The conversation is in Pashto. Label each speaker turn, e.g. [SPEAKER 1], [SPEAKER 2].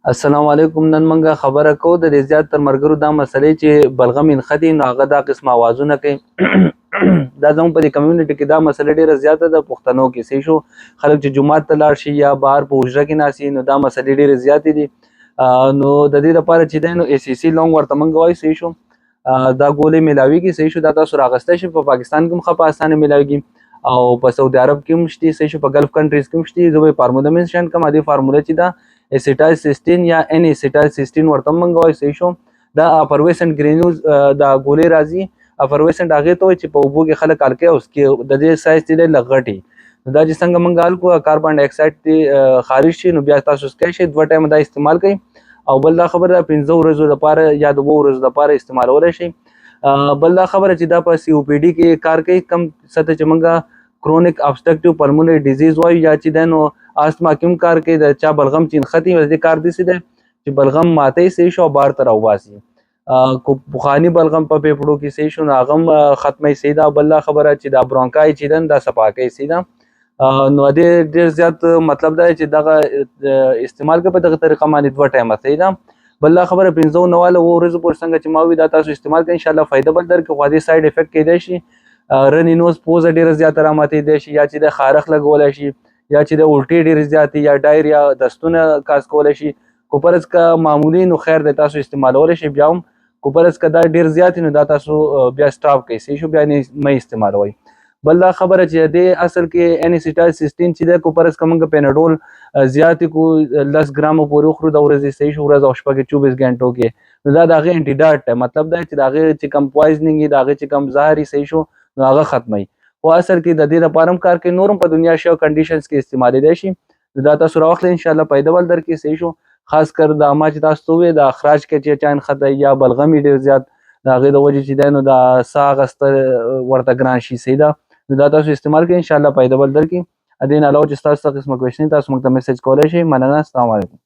[SPEAKER 1] السلام علیکم. نن منګه خبره کو د دې زیات تر مرګرو دا مسلې چې بلغم انخدي، نو هغه دا قسم आवाजونه کوي. دا زموږ په دې کمیونټي کې دا مسله ډیره زیاته ده پښتنو کې، صحیح شو؟ خلک چې جومات ته لاړ شي یا بهر په حجره کې ناست، نو دا مسلې ډیره زیاتې دي. نو د دې لپاره چې دی، نو ای سی سی لونګ ورته مونږ وایو، صحیح شو؟ دا ګولې میلاویږي، صحیح شو؟ دا تاسو راغستی شئ، په پاکستان کې هم ښه په اسانه میلاویږي او په سعودي عرب کې هم شته، صحیح شو؟ په ګلف کنټریز کې هم شته. زه به فارموله منشن کوم. دې فارموله چې دا اسیټایل سیستین یا ان اسیټایل سیستین ورته مونږ وایو، صحیح شو؟ دا افرویسنټ ګرینیوز دا ګولې راځي. افرویسنټ هغې ته وایي چې په اوبو کې خلک هلکوي او کې د دې سایز چې دی لږ غټي. دا چې څنګه مونږ هلکو، کاربن ډای اکساید دې خارج شي، نو بیا تاسو څکلی شئ. دوه ټایمه دا استعمال کړئ او بل دا خبره ده، 5 ورځو لپاره یا د 7 ورځو لپاره استعمالولی شئ. بل دا خبره چې دا په سی او پی ډي کې کار کوي، کم څه ته چې مونږ کرونیک ابسټرکټیو پلمونري ډیزیز وایو، یا چې دی نو استما کې هم کار کوي. د چا بلغم چې نښتي، د دې کار داسې دی چې بلغم ماتوي، صحیح شو؟ او بهر ته راوباسي. کو پخوانی بلغم په پیپړو کې، صحیح شو؟ نو هغه هم ختموي، صحیح ده؟ بل دا خبره چې دا برونکای چې ده، دا صفا کوي، صحیح ده؟ نو دې ډېر زیات مطلب دا چې دغه استعمال کوي په دغه طریقه باندې دوه ټایمه، صحیح ده؟ بل دا خبره، 5 نه واله 7 ورځو پورې څنګه چې ما وی، دا تاسو استعمال کړئ، انشاءالله فایده به درکړي. خو دې سایډ افیکټ کېدای شي، رني نوز، پوزه ډېره زیاته راماتېدای شي، یا چې د خارښ لګولی شي، یا چې د الټې ډېرې زیاتې یا ډایریا، دستونه کاز کولی شي. کو فرض که معمولي، نو خیر دی، تاسو استعمالولی شئ بیا هم. کو فرض که دا ډېر زیات، نو دا تاسو بیا سټاپ کړئ، صحیح شو؟ بیا مه استعمالوئ. بل دا خبره چې د اصل کې ان اسیټایل سیستین چې ده، کو فرض که موږ پیناډول زیات کو، 10 ګرامه پورې وخورو د ورځې، صحیح شو؟ ورځ او شپه کې 24 ګنټو کې، نو دا د هغې انټیډاټ دی. مطلب دا چې د هغې چې کوم پوایزنینګ، د هغې چې کوم زهر، صحیح شو؟ نو هغه ختموي. خو اصل کې د دې لپاره هم کار کوي، نور هم په دنیا شو کنډیشنز کې استعمالېدای شي. نو دا تاسو راواخلئ، انشاءالله فایده به درکړي، صحیح شو؟ خاص کر دا ما چې تاسو ته وویل، دا اخراج کې چې چا نښتی یا بلغم یې ډېر زیات، د هغې د وجې چې دی نو دا ساه اخیستل ورته ګران شي، صحیح ده؟ نو دا تاسو استعمال کړئ، انشاءالله فایده به درکړي. دې نه علاوه چې ستاسو څه قسمه کوېشن، تاسو موږ ته میسج کولی شئ. مننه، السلام علیکم.